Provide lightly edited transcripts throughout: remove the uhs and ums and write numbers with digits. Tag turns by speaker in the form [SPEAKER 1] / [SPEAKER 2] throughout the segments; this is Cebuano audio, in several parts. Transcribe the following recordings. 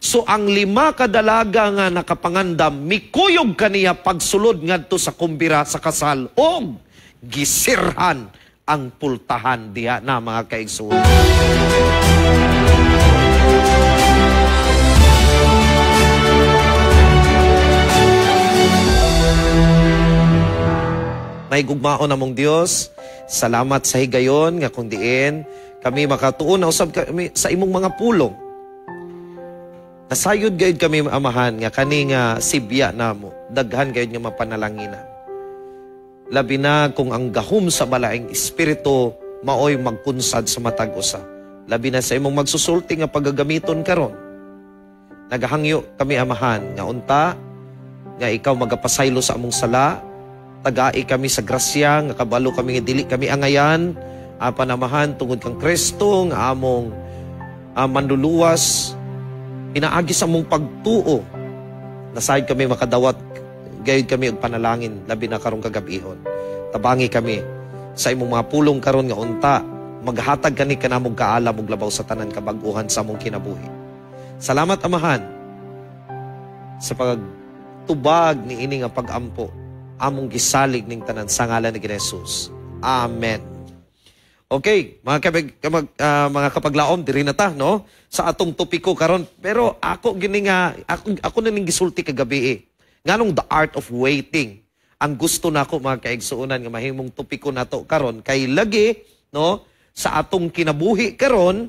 [SPEAKER 1] So ang 5 ka dalaga nga nakapangandam mikuyog kaniya pagsulod ngadto sa kumbira sa kasal og gisirhan ang pultahan diha na, mga kaigsuonan. May gugmaon namong Dios, salamat sa higayon nga kung diin kami makatuon na usab kami sa imong mga pulong. Nasayod gayud kami, Amahan, nga kani nga sibya namo, daghan gayud nga mapanalanginan. Labi na kung ang gahom sa balaing espiritu maoy magkunsad sa matag usa. Labi na sa imong magsusulti nga paggagamiton karon. Nagahangyo kami, Amahan, nga unta nga ikaw magapasaylo sa among sala. Tagai kami sa grasya, nga kabalo kami nga dili kami angayan. Apan, Amahan, tungod kang Kristo nga among manluluwas, pinaagi sa among pagtuo, nasayod kami makadawat gayud kami og panalangin labi na karong kagabihon. Tabangi kami sa imong mga pulong karon nga unta maghatag kani kanamong kaalam ug labaw sa tanan kabag-uhan sa among kinabuhi. Salamat, Amahan, sa pagtubag niini nga pag-ampo among gisalig ning tanan sa ngalan ni Jesus. Amen. Okay, mga kapaglaom, diri na ta, no, sa atong topiko karon. Pero ako gini nga ako na ning gisulti kagabi eh. Nganong the art of waiting ang gusto nako, mga kaigsuonan, nga mahimong topiko nato karon kay lagi, no, sa atong kinabuhi karon,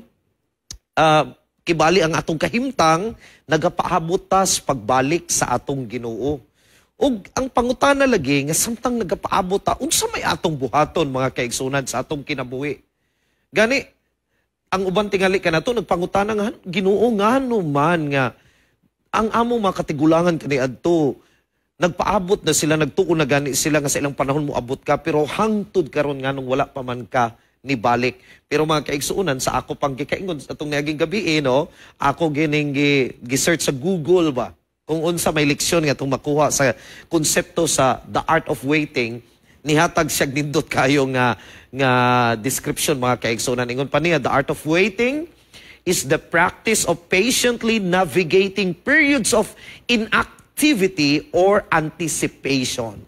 [SPEAKER 1] kibali ang atong kahimtang nagapaabot ta sa pagbalik sa atong Ginoo. Ug ang pangutana lagi nga samtang nagapaabot ta, unsa may atong buhaton, mga kaigsuonan, sa atong kinabuhi? Gani ang uban tingali kanato nagpangutana nga, Ginoo, ngano man nga ang among mga katigulangan kaniadto nagpaabot na sila, nagtuo na gani sila nga sa ilang panahon moabot ka, pero hangtod karon nganong wala pa man ka nibalik? Pero mga kaigsuonan, sa ako pang gikaingon atong niaging gabi, eh, no, ako gining gi-search sa Google ba kung unsa may leksyon nga itong makuha sa konsepto sa the art of waiting. Nihatag siya nindot kayo nga description, mga kaigsuonan. Ingon pa niya, the art of waiting is the practice of patiently navigating periods of inactivity or anticipation,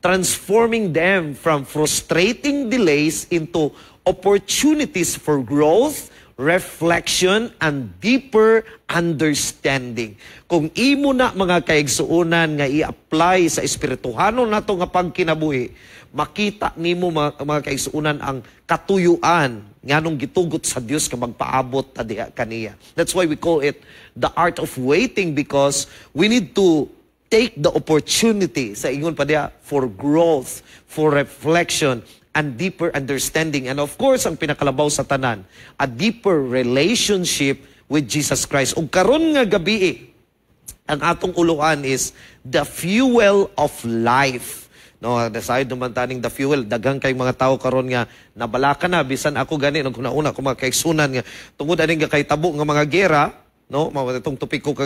[SPEAKER 1] transforming them from frustrating delays into opportunities for growth, reflection, and deeper understanding. Kung imo na, mga kaigsuonan, nga i-apply sa espirituhanon nato nga pagkinabuhi, makita nimo, mga kaigsuonan, ang katuyuan nganong gitugot sa Dios nga magpaabot ta diha kaniya. That's why we call it the art of waiting, because we need to take the opportunity, sa ingon pa diha, for growth, for reflection, and deeper understanding. And of course, ang pinakalabaw sa tanan, a deeper relationship with Jesus Christ. Ug karon nga gabi, eh, ang atong uluhan is the fuel of life. No, nasayod naman taning the fuel. Daghang kay mga tao karon nga nabalaka na, bisan ako gani naguna-una ko, mga kaigsunan, nga tungod aning nga kay tabo nga mga gera, no, mao itong topiko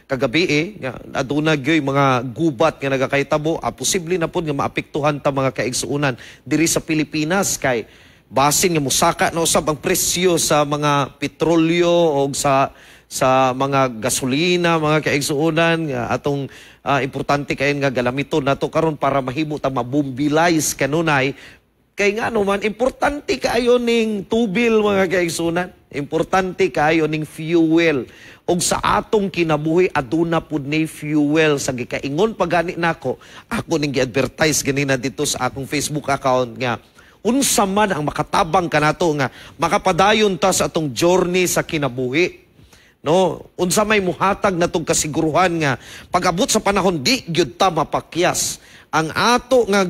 [SPEAKER 1] kagabi eh, nga aduna gyoy mga gubat nga nagakaytabo, posible na pod nga maapektuhan ta, mga kaigsuonan, diri sa Pilipinas kay basin nga musaka na usab ang presyo sa mga petrolyo o sa mga gasolina, mga kaigsuonan, nga atong importante kay nga galamiton nato karon para mahimo ta mabumbilize kanunay. Kay nga man, importante kaayo ning tubil, mga kaigsuonan. Importante kaayo ning fuel. Og sa atong kinabuhi, aduna pud ni fuel. Sa gikaingon pa gani nako, ako ning gi-advertise ganina dito sa akong Facebook account nga unsa man ang makatabang kanato nga makapadayon ta sa atong journey sa kinabuhi. No, unsa may muhatag natong kasiguruhan nga pag-abot sa panahon di gyud ta mapakyas. Ang ato nga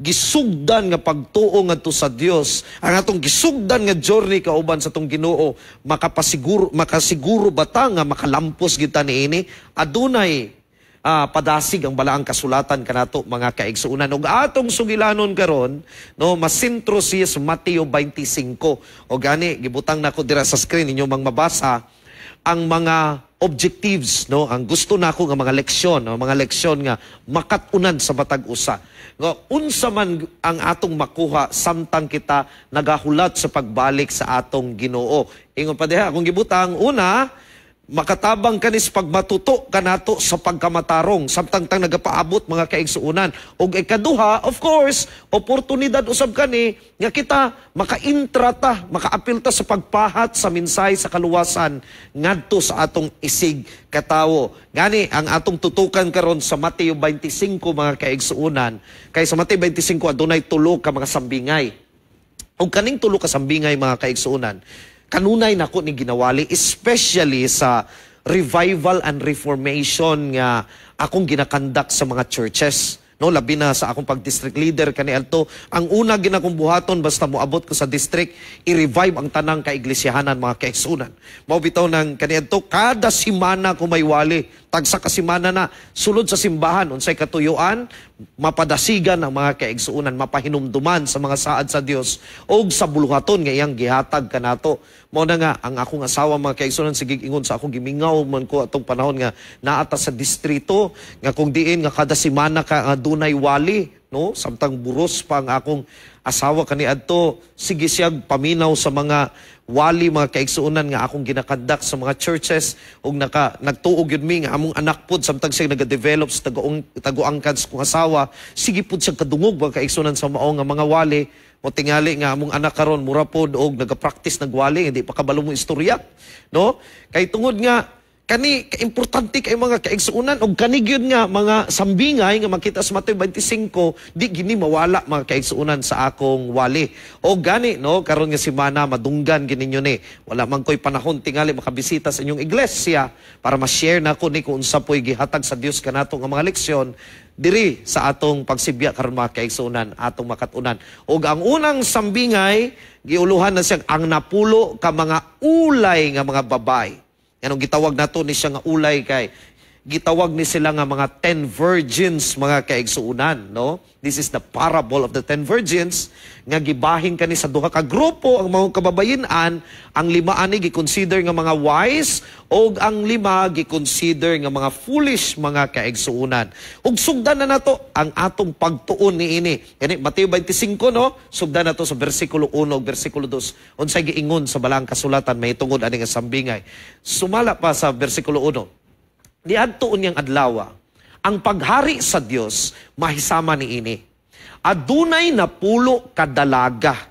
[SPEAKER 1] gisugdan nga pagtuo ngadto sa Dios, ang atong gisugdan nga journey kauban sa atong Ginoo, makasiguro ba ta nga makalampos gyud ta niini? Adunay padasig ang balaang kasulatan kanato, mga kaigsuonan. Ug atong sugilanon karon, no, masentro siya sa Mateo 25. O gani gibutang nako dira sa screen inyo mang mabasa ang mga objectives, no, ang gusto nako nga mga leksyon, no, mga leksyon nga makat-unan sa matag usa. Nga unsa man ang atong makuha samtang kita nagahulat sa pagbalik sa atong Ginoo. Ingon pa diha akong gibutang una, Makatabang kani sa pagmatuto kanato sa pagkamatarong samtang tang nagapaabot, mga kaigsuonan. Ug ikaduha, of course, oportunidad usab kani nga kita makaintra ta, makaapil ta sa pagpahat sa mensahe sa kaluwasan ngadto sa atong isig katawo. Gani ang atong tutukan karon sa Mateo 25, mga kaigsuonan, kay sa Mateo 25 adunay tulo ka mga sambingay. Ug kaning tulo ka sambingay, mga kaigsuonan, kanunay nako ni ginawali, especially sa revival and reformation nga akong gina-conduct sa mga churches, no? Labi na sa akong pag-district leader kaniadto, ang una ginakong buhaton basta moabot ko sa district, i-revive ang tanang kaiglisyahanan, mga kaigsuonan. Mao bitaw nang kaniadto kada simana ko may wali, tagsa ka semana na sulod sa simbahan, unsay katuyuan, mapadasigan ang mga kaigsuonan, mapahinumduman sa mga saad sa Dios og sa buluhaton nga iyang gihatag kanato. Mao na nga ang akong asawa, mga kaigsuonan, sige ingon sa akong, gimingaw man ko atong panahon nga naa ta sa distrito, nga kung diin nga kada semana ka dunay wali, no? Samtang buros pa ang akong asawa kaniadto, sige siya paminaw sa mga wali, mga kaigsuonan, nga akong gina-conduct sa mga churches, ug nagtuo gyud mi nga among anak pod, samtang siya naga-develop sa taguangkan sa kong asawa, sige pod siya kadungog, mga kaigsuonan, sa mao nga mga wali. Mo tingali nga among anak karon mura pod og naga-practice nagwali, hindi pa kabalo mo istorya, no? Kay tungod nga kani importante kay, mga kaigsuonan, og kani gyud nga mga sambingay nga makita sa Mateo 25, di gini mawala, mga kaigsuonan, sa akong wali. O gani, no, karon nga semana madunggan gid ninyo ni. Wala man ko'y panahon tingali makabisita sa inyong iglesia para ma-share nako ni kung unsa po'y gihatag sa Dios kanato nga mga leksyon diri sa atong pagsibya karon, mga kaigsuonan, atong makatunan. Og ang unang sambingay, giuluhan na siyang ang 10 ka mga ulay nga mga babae. Anong gitawag nato ni siya nga ulay? Kay gitawag ni sila nga mga 10 virgins, mga kaigsuonan, no? This is the parable of the 10 virgins nga gibahin kani sa duha ka grupo ang mga kababayen-an. Ang lima ani gi-consider nga mga wise ug ang lima gi-consider nga mga foolish, mga kaigsuonan. Ug sugdan na nato ang atong pagtuon niini. Kani Mateo 25, no? Sugdan nato sa bersikulo 1 ug bersikulo 2. Unsay giingon sa Balaang Kasulatan mahitungod ani nga sambingay? Sumala pa sa bersikulo 1. Niadto unyang adlawa, ang paghari sa Dios mahisama niini. Adunay 10 ka dalaga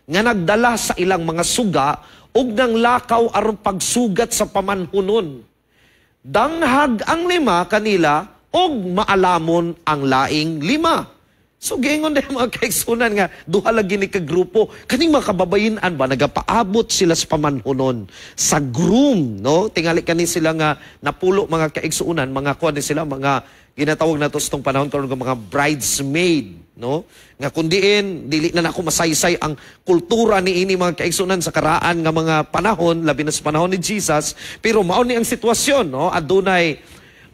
[SPEAKER 1] nga nagdala sa ilang mga suga ug nanglakaw aron pagsugat sa pamanhunon. Danghag ang lima kanila ug maalamon ang laing lima. So giingon din, mga kaigsuonan, nga duha lagi ni ka grupo. Kaning mga kababayen-an ba, nagapaabot sila sa pamanhunon sa groom, no? Tingali kani sila nga 10, mga kaigsuonan, mga kuan ni sila, mga ginatawag nato sa tong panahon karon nga mga bridesmaid, no? Nga kundiin dili na nako masaysay ang kultura niini, mga kaigsuonan, sa karaan nga mga panahon, labi na sa panahon ni Jesus, pero mao ni ang sitwasyon, no? Adunay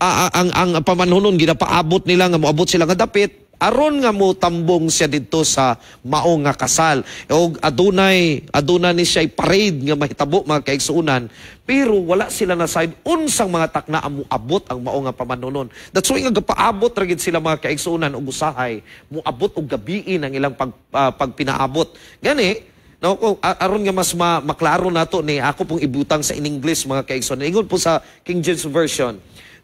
[SPEAKER 1] ang pamanhunon, ginapaabot nila nga moabot sila nga dapit aron nga mo tambong siya didto sa mao nga kasal. Og aduna ni siya parade nga mahitabo, mga kaigsuonan, pero wala sila na side unsang mga takna ang moabot ang mao nga pamanhunon. That's why nga gapaabot ra gid sila, mga kaigsuonan, og usahay moabot og gabiin ang ilang pagpinaabot. Gani, no, kung aron nga mas maklaro nato ni, ako pong ibutang sa in English, mga kaigsuonan. Ingon po sa King James Version,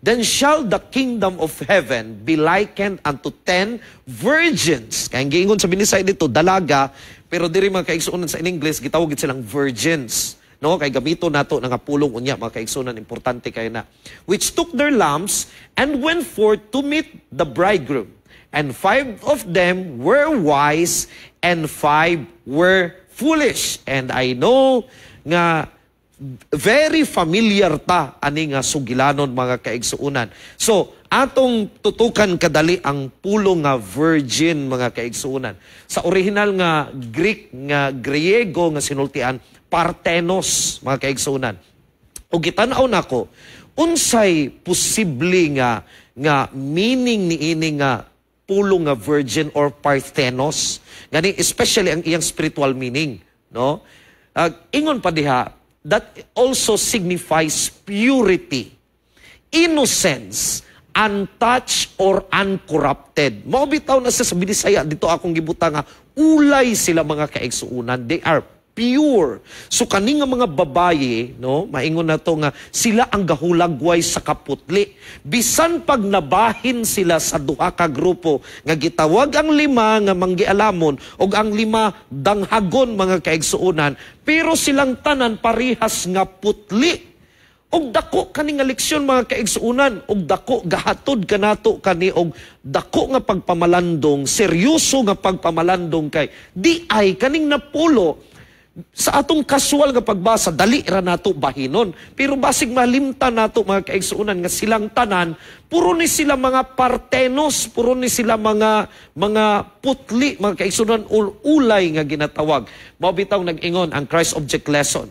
[SPEAKER 1] "Then shall the kingdom of heaven be likened unto 10 virgins." Kaya ang giingon sa Binisaya dito, dalaga, pero diri, mga kaigsuonan, sa in English, gitawag gid silang virgins. No, kay gamito nato nga pulong unya, mga kaigsuonan, importante kay na. "Which took their lamps and went forth to meet the bridegroom. And five of them were wise and five were foolish." And I know nga very familiar ta ani nga sugilanon, mga kaigsuonan. So, atong tutukan kadali ang pulong nga virgin, mga kaigsuonan. Sa original nga Greek, nga Griego nga sinultian, parthenos, mga kaigsuonan. O gitan-aw nako unsay posible nga meaning niini nga pulong nga virgin or parthenos. Gani especially ang iyang spiritual meaning, no? Ingon pa diha, that also signifies purity, innocence, untouched or uncorrupted. Mao bitaw na sa Binisaya dito akong gibutang nga ulay sila, mga kaigsuonan. They are Pure. So kani nga mga babaye, no, maingon na to nga sila ang gahulagway sa kaputli. Bisan pag nabahin sila sa duha ka grupo nga gitawag ang lima nga manggialamon ug ang lima danghagon, mga kaigsuonan, pero silang tanan parehas nga putli. Og dako kani nga leksyon, mga kaigsuonan, og dako gahatod kanato kani og dako nga pagpamalandong, seryoso nga pagpamalandong, kay di ay kaning napulo, sa atong kasual nga pagbasa, dali ra nato bahinon. Pero basig malimtan nato, mga kaigsuonan, nga silang tanan, puro ni sila mga partenos, puro ni sila mga putli, mga kaigsuonan, ulay nga ginatawag. Mao bitaw nag-ingon ang Christ Object Lesson.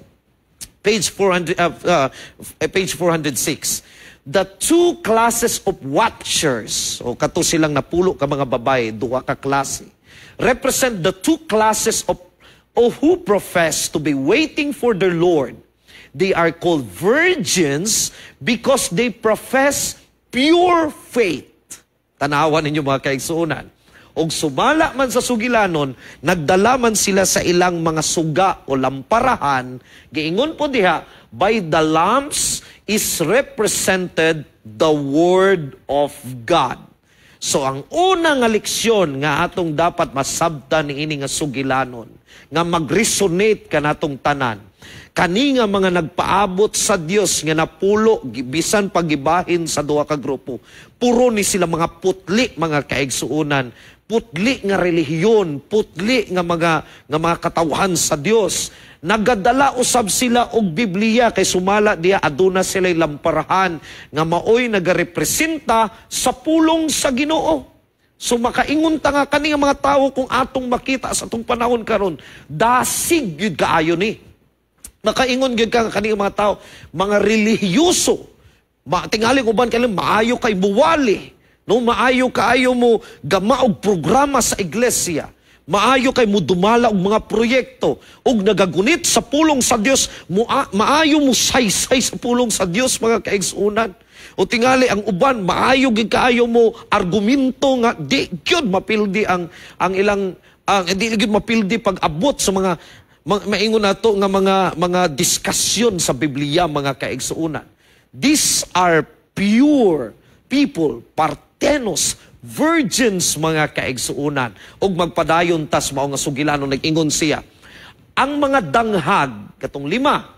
[SPEAKER 1] Page 406. The two classes of watchers, o kato silang napulo ka mga babae, duha ka klase, represent the two classes of who profess to be waiting for their Lord. They are called virgins because they profess pure faith. Tanawan ninyo, mga kaigsuonan. Og sumala man sa sugilanon, nagdala man sila sa ilang mga suga o lamparahan, giingon po diha, by the lamps is represented the Word of God. So ang una nga leksyon nga atong dapat masabtan niini nga sugilanon, nga mag-resonate kanatong tanan, kani nga mga nagpaabot sa Dios nga napulo, bisan pagibahin sa duha ka grupo, puro ni sila mga putli, mga kaigsuonan, putli nga relihiyon, putli nga mga katawhan sa Dios. Nagadala usab sila og Biblia kay sumala diya aduna sila lamparahan nga maoy nagarepresenta sa pulong sa Ginoo. So makaingon ta nga kani nga mga tawo, kung atong makita sa atong panahon karon, dasig gyud kaayo ni. Makaingon gyud ka nga kani nga mga tao, mga relihiyoso. Tingali uban kay maayo kay muwali. No, maayo kaayo mo gama og programa sa iglesia. Maayo kay mo dumala og mga proyekto ug nagagunit sa pulong sa Dios, maayo mo saysay sa pulong sa Dios, mga kaigsuonan. O tingali ang uban maayo gid kaayo mo argumento nga di gyud mapildi ang ilang ang di gyud mapildi pag-abot sa mga maingon nato nga mga diskusyon sa Biblia, mga kaigsuonan. These are pure people, partenos, virgins, mga kaigsuonan. Ug magpadayon tas mao nga sugilanon, nag-ingon siya. Ang mga danghag, katong lima,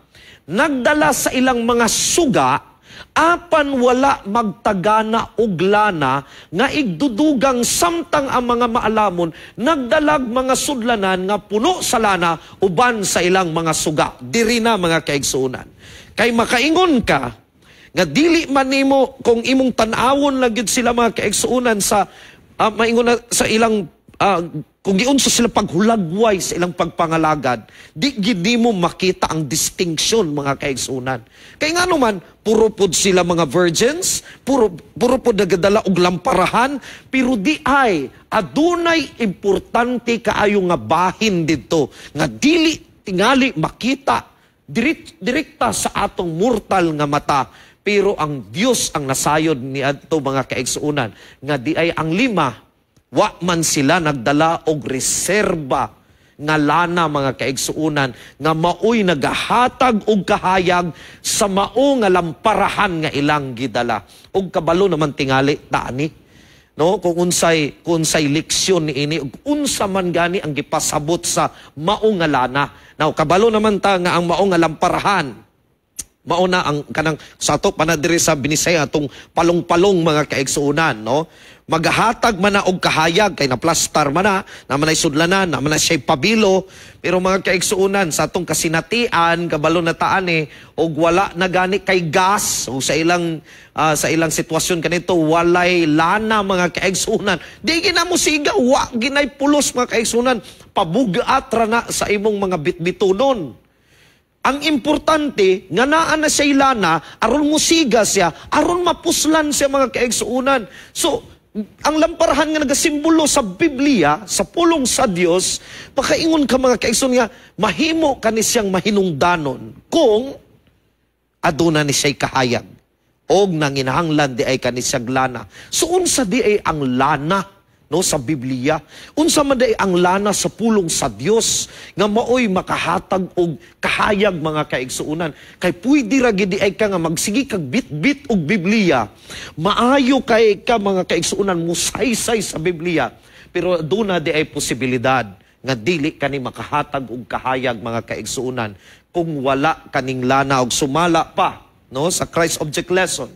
[SPEAKER 1] nagdala sa ilang mga suga apan wala magtagana og lana nga igdudugang, samtang ang mga maalamon nagdalag mga sudlanan nga puno sa lana uban sa ilang mga suga. Diri na, mga kaigsuonan. Kay makaingon ka nga dili man nimo kung imong tan-awon lang gyud sila, mga kaigsuonan, sa maingon na sa ilang kung giunsa sila paghulagway sa ilang pagpangalagad, di gid nimo makita ang distinction, mga kaigsuonan. Kay ngano man, puro pod sila mga virgins, puro puro pod nagadala og lamparahan, pero di ay adunay importante kaayo nga bahin didto nga dili tingali makita direkta sa atong mortal nga mata. Pero ang Dios ang nasayod ni adto, mga kaigsuonan, nga di ay ang lima wa man sila nagdala og reserba nga lana, mga kaigsuonan, nga maoy nagahatag og kahayag sa mao nga lamparahan nga ilang gidala. Og kabalo naman tingali ta ani, no, kung unsay leksyon niini ug unsa man gani ang gipasabot sa mao nga lana. Now kabalo naman ta nga ang mao nga lamparahan mao na ang kanang sa ato pa na diri sa Binisaya, atong palong-palong, mga kaigsuonan, no? Magahatag man na og kahayag kay naplastar man na, naman ay sudlanan, naman na siya'y pabilo. Pero mga kaigsuonan, sa atong kasinatian, kabalo na taan eh, og wala na gani kay gas o sa ilang sitwasyon kanito walay lana, mga kaigsuonan. Di gina mo siga, wa ginay pulos, mga kaigsuonan, pabugat ra na sa imong mga bitbitunon. Ang importante, nga naa na siya lana, aron musiga siya, aron mapuslan siya, mga kaigsuonan. So, ang lamparahan nga nagasimbolo sa Biblia, sa pulong sa Dios, makaingon ka, mga kaigsuonan, nga mahimo kani siyang mahinungdanon kung aduna ni siya'y kahayag og nanginahanglan di ay kani siyang lana. So unsa di ay ang lana no, sa Biblia? Unsa man diay ang lana sa pulong sa Dios nga maoy makahatag og kahayag, mga kaigsuonan? Kay pwede ra gid ay ka nga magsige kag bit-bit og Biblia, maayo kay ka, mga kaigsuonan, musaysay sa Biblia, pero duna diay posibilidad nga dili kani makahatag og kahayag, mga kaigsuonan, kung wala kaning lana. Og sumala pa, no, sa Christ Object Lesson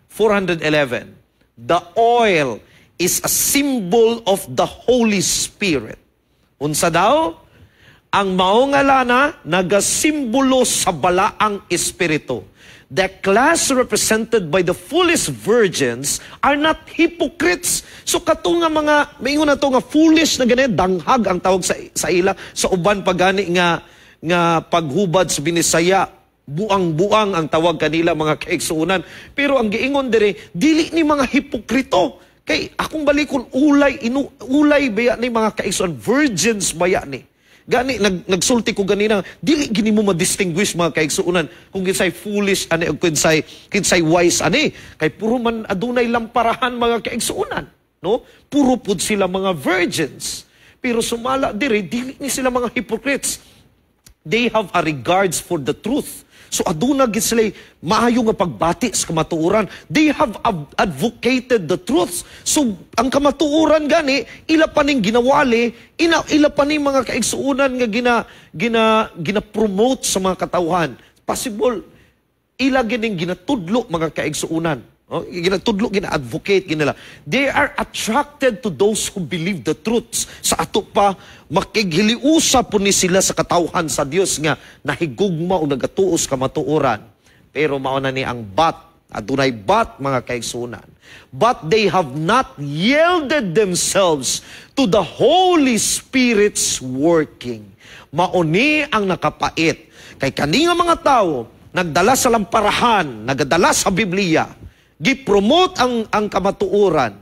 [SPEAKER 1] 411, the oil is a symbol of the Holy Spirit. Unsa daw? Ang mao nga lana nagasimbolo sa Balaang Espiritu. The class represented by the foolish virgins are not hypocrites. So kato nga mga, maingon na to nga foolish na gani, danghag ang tawag sa ila, sa uban pa gani nga paghubad sa Binisaya, buang-buang ang tawag kanila, mga kaigsuonan. Pero ang giingon dire, dili ni mga hipokrito. Kay akong balikon, ulay inu ulay baya ni, mga kaigsuonan, virgins baya ni. Gani nagsulti ko ganina, dili gini mo ma-distinguish, mga kaigsuonan, kung kinsay foolish ani o kinsay wise ani, kay puro man adunay lamparahan, mga kaigsuonan, no? Puro pud sila mga virgins. Pero sumala dire, dili ni sila mga hypocrites. They have a regards for the truth. So aduna gid sila maayo nga pagbati sa kamatuoran. They have advocated the truth. So ang kamatuoran gani ila pa ning ginawali, ila pa ning, mga kaigsuonan, nga gina gina gina-promote sa mga katawhan. Possible ila gining ginatudlo, mga kaigsuonan. Oh, ginatudlo, gina-advocate ginila. They are attracted to those who believe the truths. Sa ato pa, makighiliusa po ni sila sa katawhan sa Dios nga nahigugma o nagatuos kamatuoran. Pero mao na ni ang but, adunay but, mga kaigsuonan. But they have not yielded themselves to the Holy Spirit's working. Mauni ang nakapait. Kay kani nga mga tao, nagdala sa lamparahan, nagadala sa Biblia, gi-promote ang kamatuoran.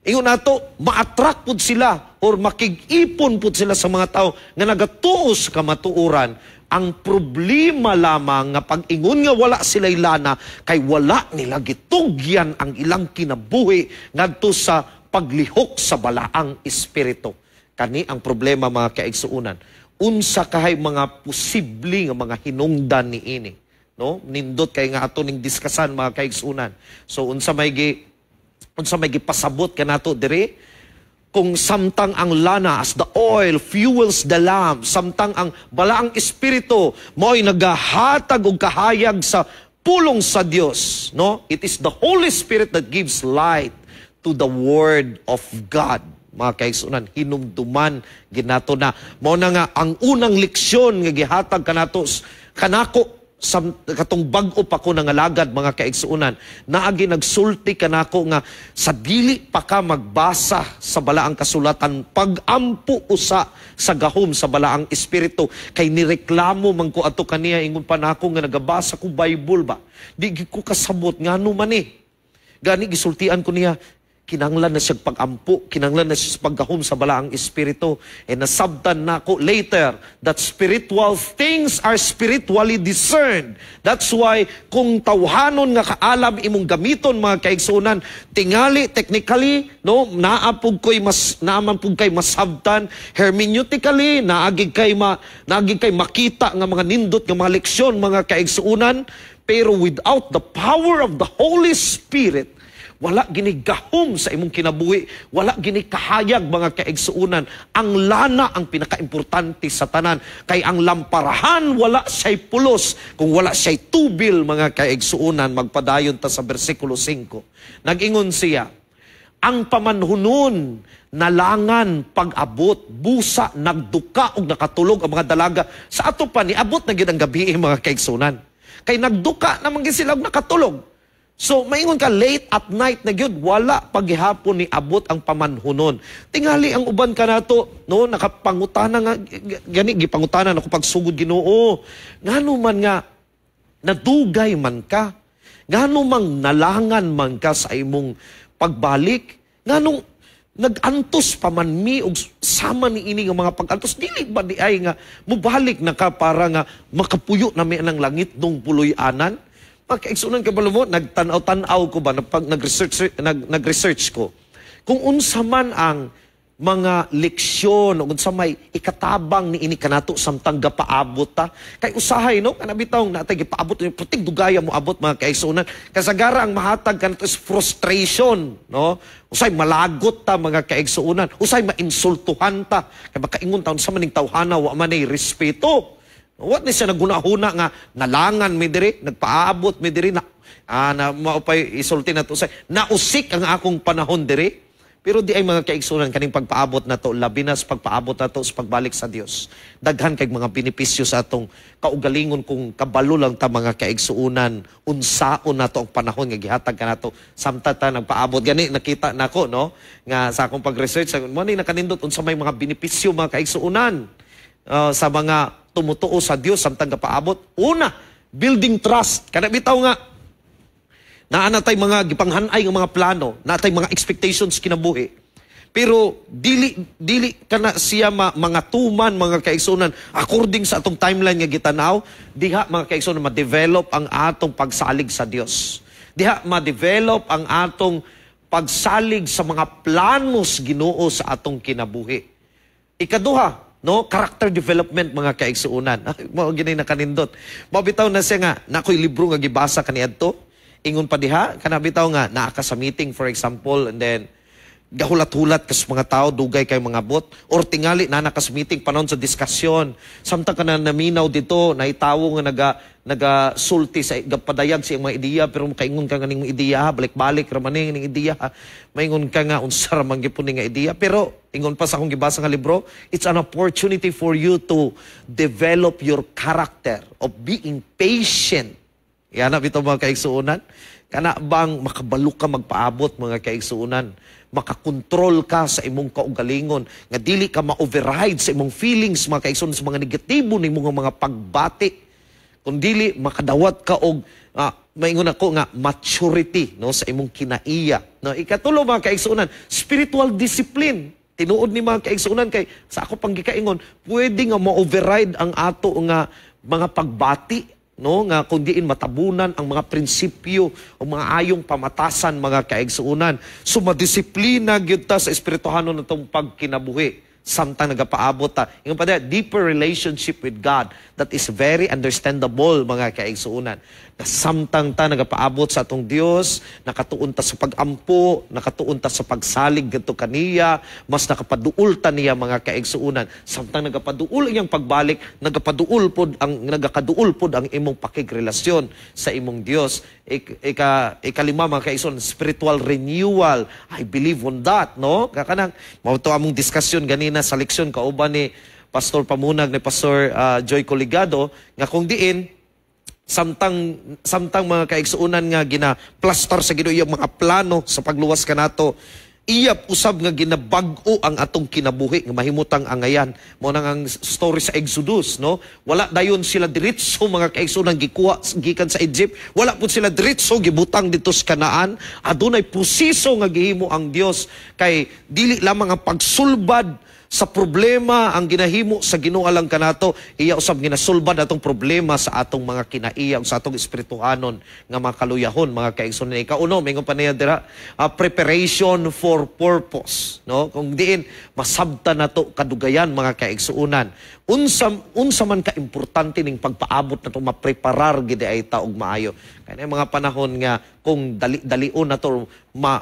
[SPEAKER 1] Ingon nato, ma-attract pud sila or makig-ipon pud sila sa mga tao nga nagatuo sa kamatuoran. Ang problema lamang nga pag-ingon nga wala sila lana kay wala nila gitugyan ang ilang kinabuhi ngadto sa paglihok sa Balaang Espiritu. Kani ang problema, mga kaigsuonan. Unsa kahay mga posible nga mga hinungdan niini? No? Nindot kay nga ato ning diskasan, mga kaigsuonan. So unsa may gipasabot kanato dire? Kung samtang ang lana as the oil fuels the lamp, samtang ang Balaang Espiritu mo'y nagahatag og kahayag sa pulong sa Dios, no? It is the Holy Spirit that gives light to the word of God. Mga kaigsuonan, hinumduman ginato na. Mao na nga ang unang leksyon nga gihatag kanato kanako sa katong bag-o pa ko nangalagad, mga kaigsuonan, naagi nagsulti kanako nga sa dili pa ka magbasa sa Balaang Kasulatan, pag-ampo usa sa gahom sa Balaang Espiritu. Kay nireklamo man ko ato kaniya, ingon pa nako nga nagabasa ko Bible ba, di gid ko kasabot ngano man eh. Gani gisultian ko niya, kinanglan na siya pag-ampo, kinanglan na siya sa paggahom sa Balaang Espiritu. And nasabtan nako later that spiritual things are spiritually discerned. That's why kung tawhanon nga kaalam imong gamiton, mga kaigsuonan, tingali technically, no, naaman pug kay masabtan, hermeneutically, naagi kay makita nga mga nindot nga mga leksyon, mga kaigsuonan, pero without the power of the Holy Spirit, wala gini gahom sa imong kinabuhi, wala gini kahayag, mga kaigsuonan. Ang lana ang pinakaimportante sa tanan. Kay ang lamparahan, wala siya'y pulos kung wala siya'y tubil, mga kaigsuonan. Magpadayon ta sa versikulo 5. Nag-ingon siya, ang pamanhunon nalangan pag-abot, busa nagduka og nakatulog ang mga dalaga. Sa ato pa ni abot na gid ang gabi, mga kaigsuonan. Kay nagduka naman gid sila og nakatulog. So, maingon ka, late at night na gyud, wala paghihapon ni abot ang pamanhunon. Tingali ang uban kanato, no, nakapangutana nga, gani, gipangutana ako pagsugod, "Ginoo, ngano man nga, nadugay man ka? Ngano mang nalangan man ka sa imong pagbalik? Nganong nag-antos pa man mi og sama ni ini nga mga pag-antos? Dili ba di ay nga mubalik na ka para nga makapuyo na mi ng langit nung puloy-anan?" Pagkaigsunan, kabalo mo, nagtanaw-tanaw ko ba, nag, nag-research, nag-research ko. Kung unsa man ang mga leksyon o unsa may ikatabang ni ini kanato samtang gapaabot ta, kay usahay, no, kana bitaw natay gipaabot ni puting dugaya mo abot, mga kaigsuonan. Kasagara ang mahatag kanato is frustration, no? Usay malagot ta, mga kaigsuonan, usay mainsultuhan ta kay makaingon ta, "Unsa man ning tawhana, wa man nay respeto?" Wa ni siya naghuna-huna nga nalangan mi diri, nagpaabot mi diri na na maupay isulti na to, usay nausik ang akong panahon diri. Pero di ay, mga kaigsunan, kaning pagpaabot na to, labi na sa pagpaabot na to sa pagbalik sa Dios. Daghan kay mga benepisyo sa atong kaugalingon kung kabalo lang ta, mga kaigsuunan, unsaon nato ang panahon nga gihatag kanato samtang ta nagpaabot. Gani nakita nako, no, nga sa akong pag-research mo ni nakanindot unsa may mga benepisyo, mga kaigsuunan, sa mga tumutuo sa Dios samtang gapaabot. Una, building trust. Kana bitaw nga naa na tay mga gipanghanay nga mga plano, naa tay mga expectations kinabuhi. Pero dili dili kana siya mga tuman, mga kaigsunan, according sa atong timeline nga gitanaw. Diha, mga kaigsunan, ma-develop ang atong pagsalig sa Dios. Diha ma-develop ang atong pagsalig sa mga planos Ginoo sa atong kinabuhi. Ikaduha, no, character development, mga kaigsuunan. Mao gini nakanindot. Mao bitaw na siya nga nakoy libro nga gibasa kaniadto. Ingon pa diha, kana bitaw nga naa ka sa meeting, for example, and then gahulat-hulat ka sa mga tao, dugay kay mga bot, or tingali naa ka sa meeting, panahon sa diskusyon, samtang ka na naminaw dito, naitawo nga naga sulti sa gapadayag sa iyang mga ideya, pero makaingon ka nga ning ideya, balik-balik ra man ning ideya, maingon ka nga, "Unsa ra man gyud ni nga ideya?" Pero ingon pa sa akong gibasa nga libro, it's an opportunity for you to develop your character of being patient. Yan na bitaw, mga kaigsuonan. Kana bang makabalo ka magpaabot, mga kaigsuonan? Makakontrol ka sa imong kaugalingon nga dili ka ma-override sa imong feelings, mga kaigsuonan, sa mga negatibo nimo nga mga pagbati. Kung dili makadawat ka og maingon ako nga maturity, no, sa imong kinaiya. No, ikatulo, mga kaigsuonan, spiritual discipline. Tinuod ni, mga kaigsuonan, kay sa ako pang gikaingon, pwede nga ma-override ang ato nga mga pagbati, no, nga kung diin matabunan ang mga prinsipyo o mga ayong pamatasan, mga kaigsuonan. So madisiplina gyud ta sa espirituhanon natong pagkinabuhi samtang nagapaabot ta. Ingon pa diha, deeper relationship with God. That is very understandable, mga kaigsuonan. Na samtang ta nagapaabot sa atong Dios, nakatuon ta sa pagampo, nakatuon ta sa pagsalig gadto kaniya, mas nakapaduol ta niya, mga kaigsuonan. Samtang nagapaduol iyang pagbalik, nagapaduol pod ang nagakaduol pod ang imong pakigrelasyon sa imong Dios. Ikalima, mga kaigsuonan, spiritual renewal. I believe on that, no? Kakanang mao to among diskusyon ganina sa leksyon kauban ni Pastor Pamunag, ni Pastor Joy Coligado, nga kung diin samtang samtang mga kaigsuonan nga gina-plastar sa Ginoo iyang mga plano sa pagluwas kanato, iyap usab nga ginabag-o ang atong kinabuhi nga mahimutang angayan. Mo nang ang story sa Exodus, no? Wala dayon sila diretso, mga kaigsuonan, gikuha gikan sa Egypt. Wala pud sila diretso gibutang dito sa Kanaan. Adunay proseso nga gihimo ang Dios, kay dili lamang ang pagsulbad sa problema ang ginahimo sa Ginoo alang kanato, iya usab ginasulbad atong problema sa atong mga kinaiya ug sa atong espirituhanon nga mga kaluyahon, mga kaigsuonan. Ikaunom, ingon pa niya dira, preparation for purpose, no? Kung diin masabta nato kadugayan, mga kaigsuonan, unsa unsa man ka importante ning pagpaabot nato, mapreparar gid ay ta og maayo. Kay na mga panahon nga kung dali-dalion na to,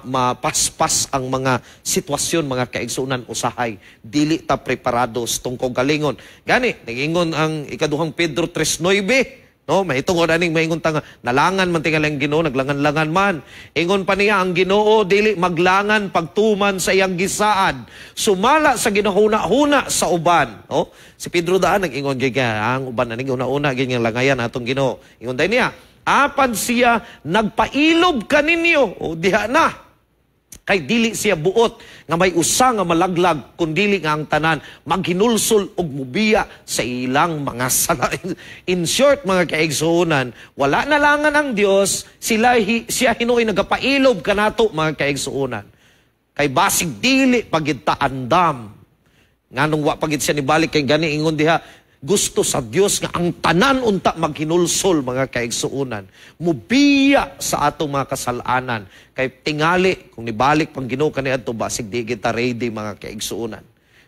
[SPEAKER 1] mapaspas ang mga sitwasyon, mga kaigsuonan, usahay dili ta preparado sa tungkol galingon. Gani nagingon ang Ikaduhang Pedro 3:9, no? Mahitungod aning maingon ta nga nalangan man tingali ang Ginoo, naglangan-langan man. Ingon pa niya, ang Ginoo dili maglangan pagtuman sa iyang gisaad, sumala sa ginahuna-huna sa uban, no? Si Pedro daan nag-ingon gyud ang uban aning una-una gyud nga langayan atong Ginoo. Ingon day niya, apan siya nagpailob kaninyo o diha na kay dili siya buot nga may usa nga malaglag, kun dili nga ang tanan maghinulsol og mubiya sa ilang mga sala. In short, mga kaigsuonan, wala na langan ang Dios, sila siya hinuoy nagapailob kanato, mga kaigsuonan. Kay basig dili pagid ta andam nganong wa pagid siya nibalik, kay gani ingon diha Gusto sa Dios nga ang tanan unta maghinulsol, mga kaigsuonan. Mubiya sa atong mga kasalanan. Kay tingali, kung nibalik pang Ginoo kaniadto, basig di kita ready, mga kaigsuonan.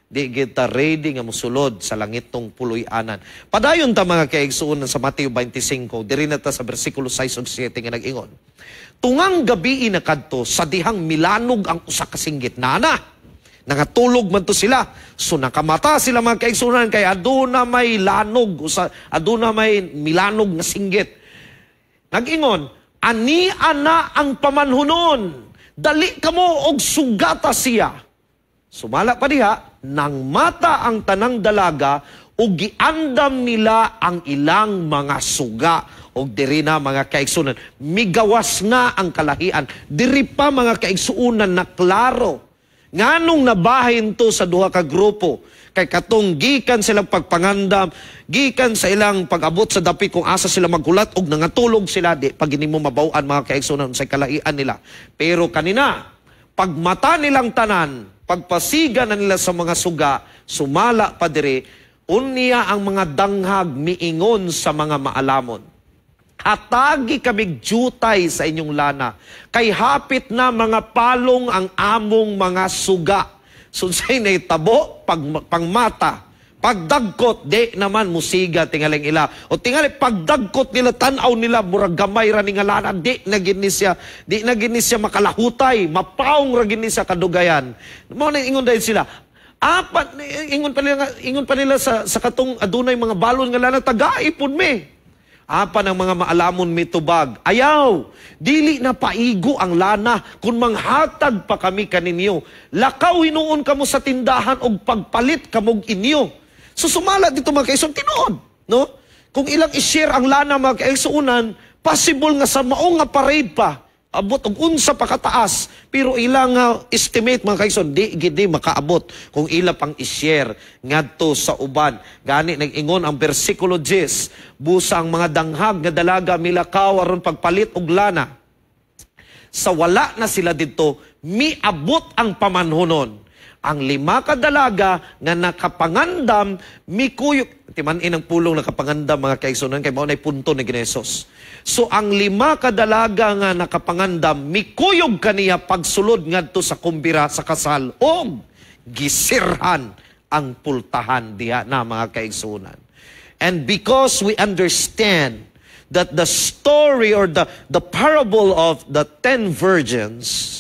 [SPEAKER 1] Di kita ready nga musulod sa langitong puloy-anan. Padayon ta, mga kaigsuonan, sa Mateo 25, diri na ta sa bersikulo 6 ug 7 nga nag-ingon: "Tungang gabii na kadto sa dihang milanog ang usa ka singgit." Nana, nangatulog man to sila. So nakamata sila, mga kaigsuonan, kay aduna may lanog, usa, aduna may milanog nga singgit. Nag-ingon, "Ani ana ang pamanhunon. Dali kamo og sugata siya." Sumala pa diha, nang mata ang tanang dalaga ug giandam nila ang ilang mga suga. Og diri na, mga kaigsuonan, migawas na ang kalahian. Diri pa, mga kaigsuonan, na klaro. Nganong nabahin to sa duha ka grupo? Kay katong gikan silang pagpangandam, gikan sa ilang pag-abot sa dapit kung asa sila maghulat og nangatulog sila, di pag mo mabaw-an, mga kaigsuonan, sa kalahian nila. Pero kanina, pagmata nilang tanan, pagpasiga na nila sa mga suga, sumala pa dire, unya ang mga danghag miingon sa mga maalamon, "Hatagi kamig jutay sa inyong lana, kay hapit na mga palong ang among mga suga." So unsay nahitabo? Pag, pangmata, pagdagkot, di naman musiga tingaling ila. O tingali, pagdagkot nila, tanaw nila, murag gamay ra ni nga lana, di na gid ni siya makalahutay, mapaong ra gid ni siya kadugayan. Mao na ingon dahil sila, apat, ingon pa nila sa katong adunay mga balon nga lana, "Tagai pud mi." Apan ang mga maalamon mitubag, "Ayaw, dili na paigo ang lana kung manghatag pa kami kaninyo. Lakaw hinuon kamo sa tindahan og pagpalit kamog inyo." So sumala dito, mga kaigsoon, tinuod, no? Kung ilang i-share ang lana, mga kaigsuonan, possible nga sa mao nga parade pa, abot og unsa pa kataas, pero ilang estimate, mga kaigsoon, di gid ni makaabot kung ila pang i-share ngadto sa uban. Gani nag-ingon ang bersikulo 10, busa ang mga danghag nga dalaga milakaw aron pagpalit og lana. Sa wala na sila didto, miabot ang pamanhunon. Ang lima ka dalaga nga nakapangandam mikuyog. Timan-in ang pulong nakapangandam, mga kaigsuonan, kay mao nay punto ni Ginesos. So ang lima ka dalaga nga nakapangandam mikuyog kaniya pagsulod ngadto sa kumbira sa kasal og gisirhan ang pultahan diha na, mga kaigsuonan. And because we understand that the story or the parable of the 10 virgins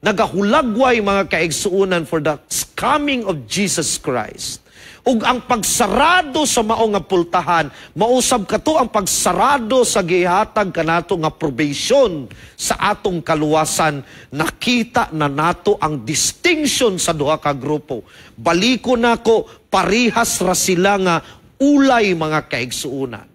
[SPEAKER 1] nagahulagway, mga kaigsuonan, for the coming of Jesus Christ. Ug ang pagsarado sa mao nga pultahan, mausab kato ang pagsarado sa gihatag kanato nga probation sa atong kaluwasan, nakita na nato ang distinction sa duha ka grupo. Baliko nako, parihas ra sila nga ulay, mga kaigsuonan.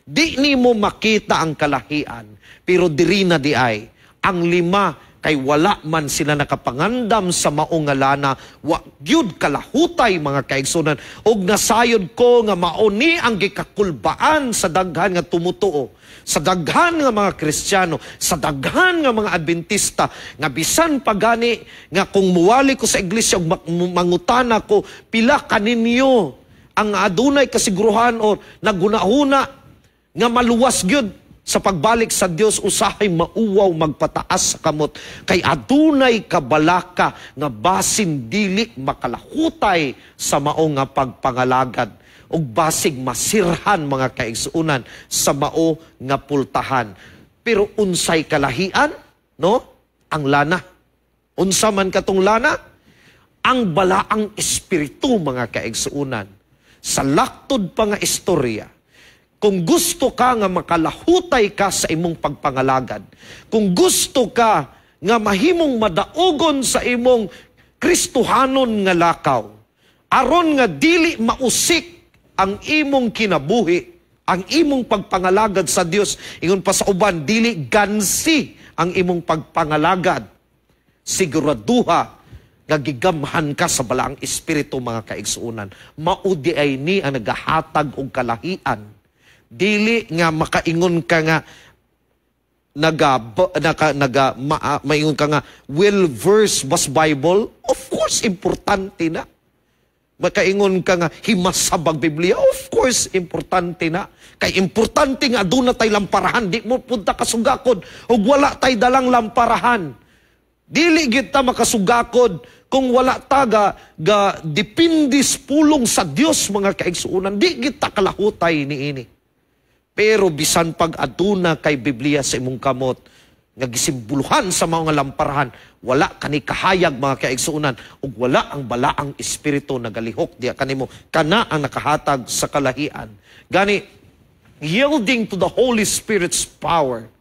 [SPEAKER 1] Di nimo makita ang kalahian, pero diri na di ay ang lima kay wala man sila nakapangandam sa mao nga lana, wa gyud kalahutay, mga kaigsuonan. Og nasayod ko nga mao ni ang gikakulbaan sa daghan nga tumutuo, sa daghan nga mga Kristiyano, sa daghan nga mga Adventista, nga bisan pagani nga kung muwali ko sa iglesia ug mangutana ko, "Pila kaninyo ang adunay kasiguruhan o nagunahuna nga maluwas gyud sa pagbalik sa Dios?" Usahay mauwaw magpataas sa kamot kay adunay kabalaka nga basin dili makalahutay sa mao nga pagpangalagad ug basig masirhan, mga kaigsuonan, sa mao nga pultahan. Pero unsay kalahian, no? Ang lana. Unsa man katong lana? Ang balaang espiritu, mga kaigsuonan. Sa laktod pa nga istorya, kung gusto ka nga makalahutay ka sa imong pagpangalagad, kung gusto ka nga mahimong madaugon sa imong Kristohanon nga lakaw, aron nga dili mausik ang imong kinabuhi, ang imong pagpangalagad sa Dios, ingon pa sa uban, dili gansi ang imong pagpangalagad, siguraduha nga gigamhan ka sa balaang espiritu, mga kaigsuonan. Mao diay ni ang nagahatag og kalahian. Dili nga makaingon ka nga naga naka, naga ma, maingon ka nga well verse was Bible. Of course, importante na. Makaingon ka nga himasab ang Biblia. Of course, importante na. Kay importante nga aduna tay lamparahan. Di mo punta kasugakod ug wala tay dalang lamparahan. Dili gyud ta makasugakod kung wala ta ga depende sa pulong sa Dios, mga kaigsuonan. Di gyud ta kalahutay niini. Pero bisan pag aduna kay Biblia sa imong kamot nga gisimboluhan sa mga lamparahan, wala kani kahayag, mga kaigsuonan, ug wala ang balaang espiritu nagalihok diya kanimo. Kana ang nakahatag sa kalahian. Gani yielding to the Holy Spirit's power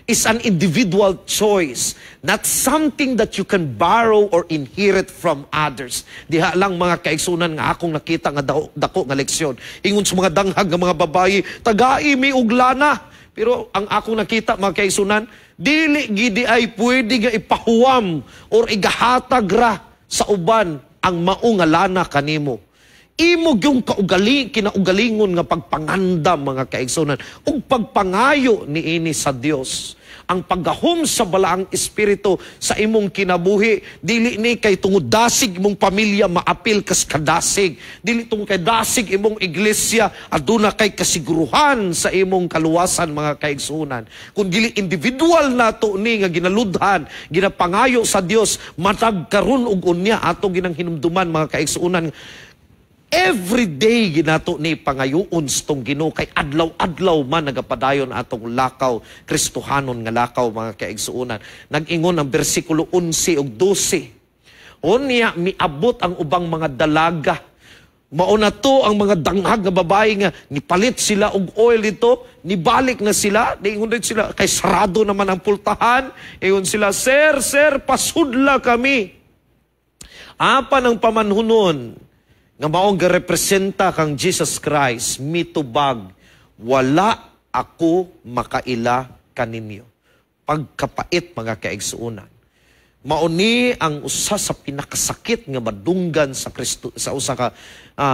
[SPEAKER 1] is an individual choice, not something that you can borrow or inherit from others. Diha lang, mga kaigsunan, nga akong nakita nga dako nga leksyon. Ingon sa mga danghag nga mga babayi, "Tagai mi og lana." Pero ang akong nakita, mga kaigsunan, dili gyud diay pwede nga ipahuwam or igahatag ra sa uban ang mao nga lana kanimo. Imo gyung kinaugalingon nga pagpangandam, mga kaigsunan, ug pagpangayo niini sa Dios. Ang paggahom sa balaang espiritu sa imong kinabuhi, dili ni kay tungod dasig imong pamilya maapil kas kadasig, dili tungod kay dasig imong iglesia aduna kay kasiguruhan sa imong kaluwasan, mga kaigsunan, kun dili individual nato ni nga ginaludhan, ginapangayo sa Dios matag karon ug unya. Ato ginang hinumduman, mga kaigsunan, every day ginato ni pangayoon sa tong Ginoo kay adlaw-adlaw man nagapadayon atong lakaw, Kristohanon nga lakaw, mga kaigsuonan. Nag-ingon ang bersikulo 11 ug 12. Unya miabot ang ubang mga dalaga. Mao na to ang mga danghag nga babae nga nipalit sila og oil dito, nibalik na sila, niingon din sila kay sarado naman ang pultahan. Ingon sila, "Sir, sir, pasudla kami." Apan ang pamanhunon nga maong garepresenta kang Jesus Christ mitubag, "Wala ako makaila kaninyo." Pagkapait, mga kaigsuonan. Mauni ang usa sa pinakasakit nga madunggan sa Kristo, sa usa ka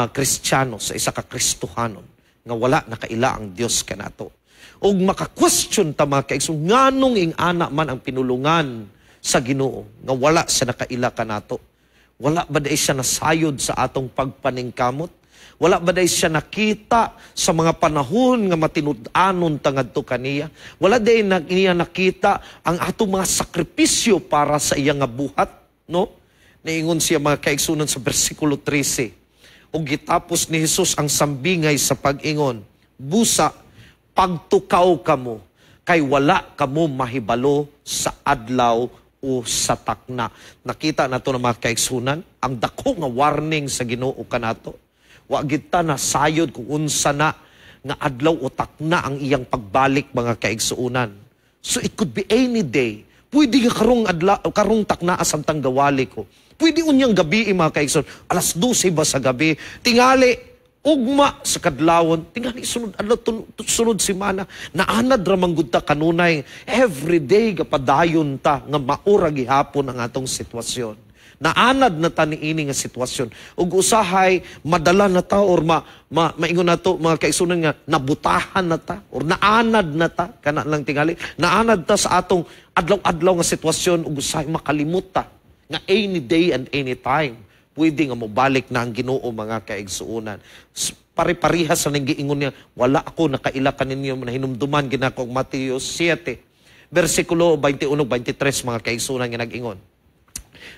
[SPEAKER 1] Kristiyano, sa isa ka Kristohanon nga wala nakaila ang Dios kanato. Ug maka-question ta, mga kaigsuonan, nganong ing-ana man ang pinulungan sa Ginoo nga wala siya nakaila kanato? Wala ba diay siya nasayod sa atong pagpaningkamot? Wala ba diay siya nakita sa mga panahon nga matinud-anon ta ngadto kaniya? Wala diay niya nakita ang atong mga sakripisyo para sa iya nga buhat, no? Niingon siya, mga kaigsunan, sa bersikulo 13. Ug gitapos ni Jesus ang sambingay sa pag-ingon, "Busa, pagtukaw kamo, kay wala kamo mahibalo sa adlaw o sa takna." Nakita nato na, mga kaigsunan, ang dako nga warning sa Ginoo kanato. Wa gyud ta nasayod kung unsa na nga adlaw o takna ang iyang pagbalik, mga kaigsuonan. So it could be any day. Pwede nga karong adlaw, karong takna samtang gawali ko. Pwede unyang gabi, mga kaigsuonan. Alas 12 ba sa gabi? Tingali ugma sa kadlawon, tingali sunod adlaw, sunod semana. Naanad ra man gud ta kanunay, every day gapadayon ta nga maura gihapon ang atong sitwasyon. Naanad na ta niini nga sitwasyon. Ug usahay madala na ta or maingon nato, mga kaigsunan, nga nabutahan na ta or naanad na ta kana lang tingali. Naanad ta sa atong adlaw-adlaw nga sitwasyon ug usahay makalimot ta nga any day and any time pwede nga mobalik na ang Ginoo, mga kaigsuonan. Pare-parihas sa nang giingon niya, "Wala ako nakaila kaninyo." Nahinumduman ginako ang Mateo 7, versikulo 21 23, mga kaigsuonan, nga nag-ingon,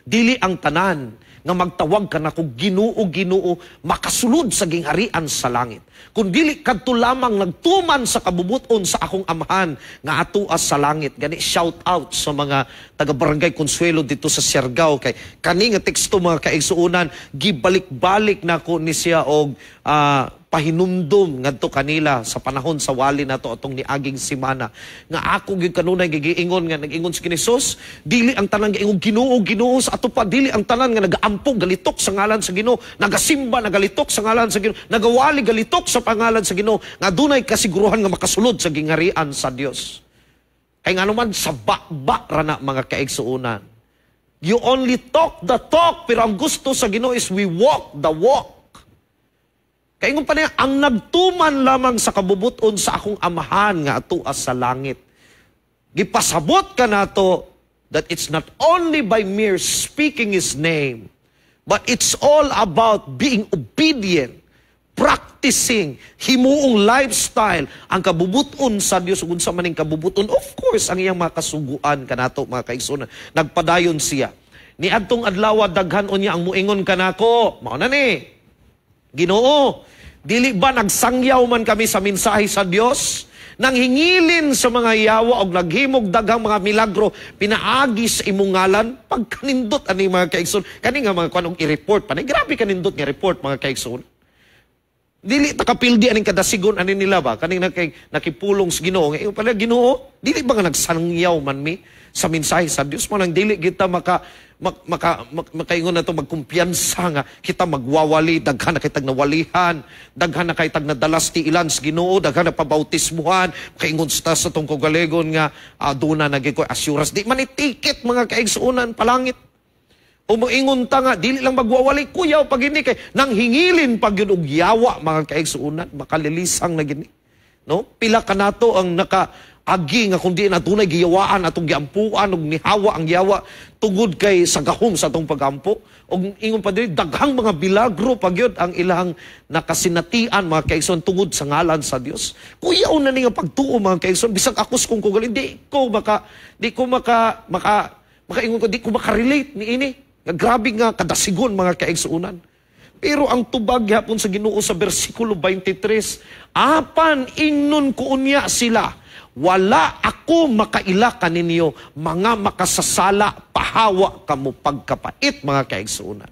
[SPEAKER 1] "Dili ang tanan nga magtawag kanako, 'Ginoo, Ginoo,' makasulod sa gingharian sa langit. Kun dili kadto lamang nagtuman sa kabubuton sa akong Amahan nga atoa sa langit." Gani shout out sa mga taga Barangay Consuelo dito sa Siargao kay kani nga teksto, mga kaigsuonan, gibalik-balik nako ni siya og pahinumdum ngadto kanila sa panahon sa wali nato atong niaging semana, nga ako gyud kanunay gigiingon nga nag-ingon si Jesus, dili ang tanan giingon, "Ginoo, Ginoo," sa ato pa dili ang tanan nga nagaampo galitok sa ngalan sa Ginoo, nagasimba nagalitok sa ngalan sa Ginoo, nagawali galitok sa pangalan sa Ginoo, nga dunay kasiguruhan nga makasulod sa gingharian sa Dios. Kay ngano man sa ba ra na, mga kaigsuonan. You only talk the talk, pero ang gusto sa Ginoo is we walk the walk. Kaya ingon pa niya, ang nagtuman lamang sa kabubuton sa akong Amahan nga atoa sa langit. Gipasabot ka nato that it's not only by mere speaking His name, But it's all about being obedient, practicing, himuong lifestyle ang kabubuton sa Dios. Ug unsa man ning kabubuton? Of course, ang iyang mga kasuguan kanato, mga kaigsuonan. Nagpadayon siya. Niadtong adlaw, daghan unya ang muingon kanako. Mao na ni, "Ginoo, dili ba nagsangyaw man kami sa mensahe sa Dios? Nang hingilin sa mga yawa og naghimog daghang mga milagro pinaagi sa imong ngalan?" Pagkanindot ani, mga kaigsoon, kani nga mga kuan og i-report pa ni, grabe kanindot nga report, mga kaigsoon. Dili ta kapildi aning kadasigon ani nila ba, kaning nakipulong sa Ginoo nga pala, "Ginoo, dili ba nga nagsangyaw man mi sa mensahe sa Dios?" Mo nang dili kita makaingon na to, magkumpiyansa nga kita magwawali, daghan na kay tag nawalihan, daghan na kay tag nadalas ti ilan sa Ginoo, daghan na pabautismuhan, makaingon sa atong kogalegon nga aduna na gyud ko assurance. Di man ticket, mga kaigsuonan, palangit. O moingon ta nga dili lang magwawali, kuyaw pag ini kay nang hingilin pag yun og yawa, mga kaigsuonan, makalilisang na gini. No? Pila kanato ang naka agi nga kung di na tunay giyawaan atong giampuan og nihawa ang yawa tungod kay sa gahom sa atong pagampo. Og ingon pa diri, daghang mga bilagro pa gyud ang ilang nakasinatian, mga kaigsoon, tungod sa ngalan sa Dios. Kuyaw na ni nga pagtuo, mga kaigsoon. Bisag ako sa kong kaugalingon, di ko maka maka makaingon ko, di ko makarelate ni ini nga grabe nga kadasigon, mga kaigsuonan. Pero ang tubag gyapon sa Ginoo sa bersikulo 23, "Apan ingnon ko unya sila, wala ako makaila kaninyo, mga makasasala, pahawa kamo." Pagkapait, mga kaigsuonan.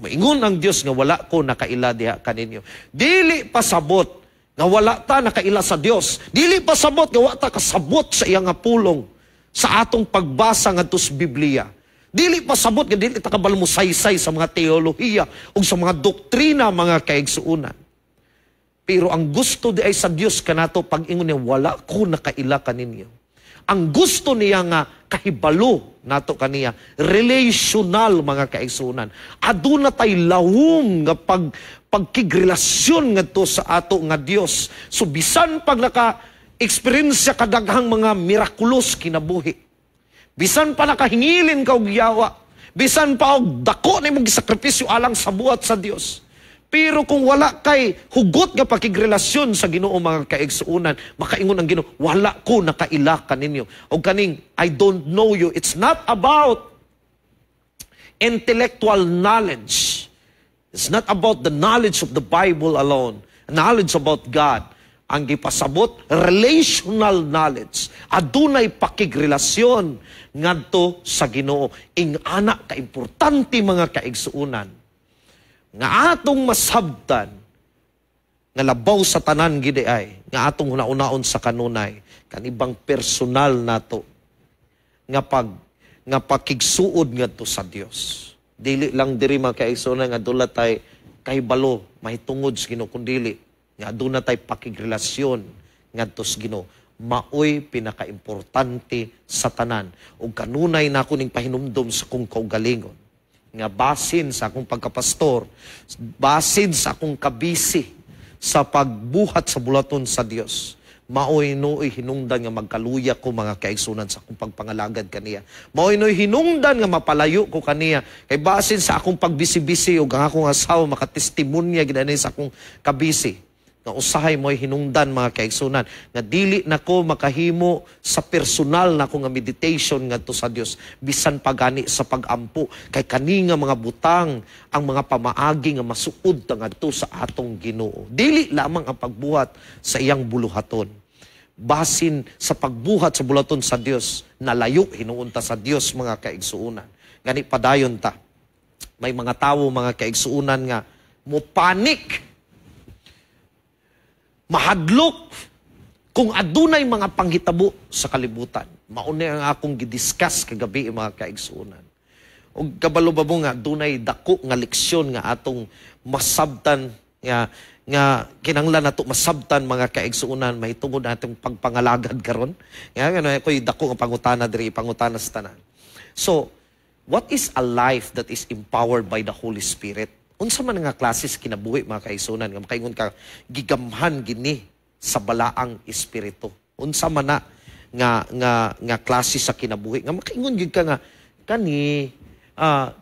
[SPEAKER 1] Maingon ang Dios nga wala ko nakaila diha kaninyo. Dili pasabot nga wala ta nakaila sa Dios. Dili pasabot nga wa ta kasabot sa iyang nga pulong sa atong pagbasa ngadto sa Biblia. Dili pasabot nga dili ta kabalo mosaysay sa mga teolohiya ug sa mga doktrina, mga kaigsuonan. Pero ang gusto di ay sa Dios kanato, pag ingon niya, "Wala ko nakaila kaninyo." Ang gusto niya nga kahibalo nato kaniya, relational, mga kaigsuonan. Aduna tay lawom nga pagkigrelasyon ngadto sa ato nga Dios. So bisan pag naka eksperyensya kadaghang mga miraculous kinabuhi, bisan pa nakahingilin ka og yawa, bisan pa og dako na imong gisakripisyo alang sa buhat sa Dios, pero kung wala kay hugot nga pakigrelasyon sa Ginoo, mga kaigsuonan, makaingon ang Ginoo, "Wala ko nakaila kaninyo." O kaning "I don't know you." It's not about intellectual knowledge. It's not about the knowledge of the Bible alone. Knowledge about God. Ang gipasabot, relational knowledge. Adunay pakigrelasyon ngadto sa Ginoo. Ing-ana ka-importante, mga kaigsuonan, nga atong masabtan nga labaw sa tanan gid ay nga atong hunahunaon sa kanunay kanibang personal nato nga pakigsuod ngadto sa Dios. Dili lang diri, mga kaigsuonan, nga aduna tay kahibalo mahitungod sa Ginoo, kundili nga aduna tay pakigrelasyon ngadto sa Ginoo, maoy pinakaimportante sa tanan. Ug kanunay nako ning pahinumdom sa kong kaugalingon nga basin sa akong pagkapastor, basin sa akong kabisi sa pagbuhat sa buluhaton sa Dios, maoy nooy hinungdan nga magkaluya ko, mga kaigsuonan, sa akong pagpangalagad kaniya. Maoy nooy hinungdan nga mapalayo ko kaniya. Kay basin sa akong pagbisi-bisi, ug ang akong asawa makatestimonya gid ani sa akong kabisi nga usahay mo'y hinungdan, mga kaigsuonan, nga dili nako makahimo sa personal nako nga meditation ngadto sa Dios, bisan pagani sa pagampo, kay kani nga mga butang ang mga pamaagi nga masuod ta ngadto sa atong Ginoo, dili lamang ang pagbuhat sa iyang buluhaton. Basin sa pagbuhat sa buluhaton sa Dios, nalayo hinuon ta sa Dios, mga kaigsuonan. Gani padayon ta. May mga tawo, mga kaigsuonan, nga mo panic, mahadlok kung adunay mga panghitabo sa kalibutan. Mauna ang akong gidiscuss kagabi, mga kaigsuonan. Og kabalo ba mo nga dunay dako nga leksyon nga atong masabtan nga kinahanglan nato masabtan, mga kaigsuonan, mahitungod atong pagpangalagad karon? Nga ano ako'y dako nga pangutana diri, pangutana sa tanan. So, what is a life that is empowered by the Holy Spirit? Unsa man nga klase sa kinabuhi, mga kaigsuonan, nga makaingon ka gigamhan gini sa Balaang Espiritu? Unsa man na nga klase sa kinabuhi nga makaingon gyud ka nga kani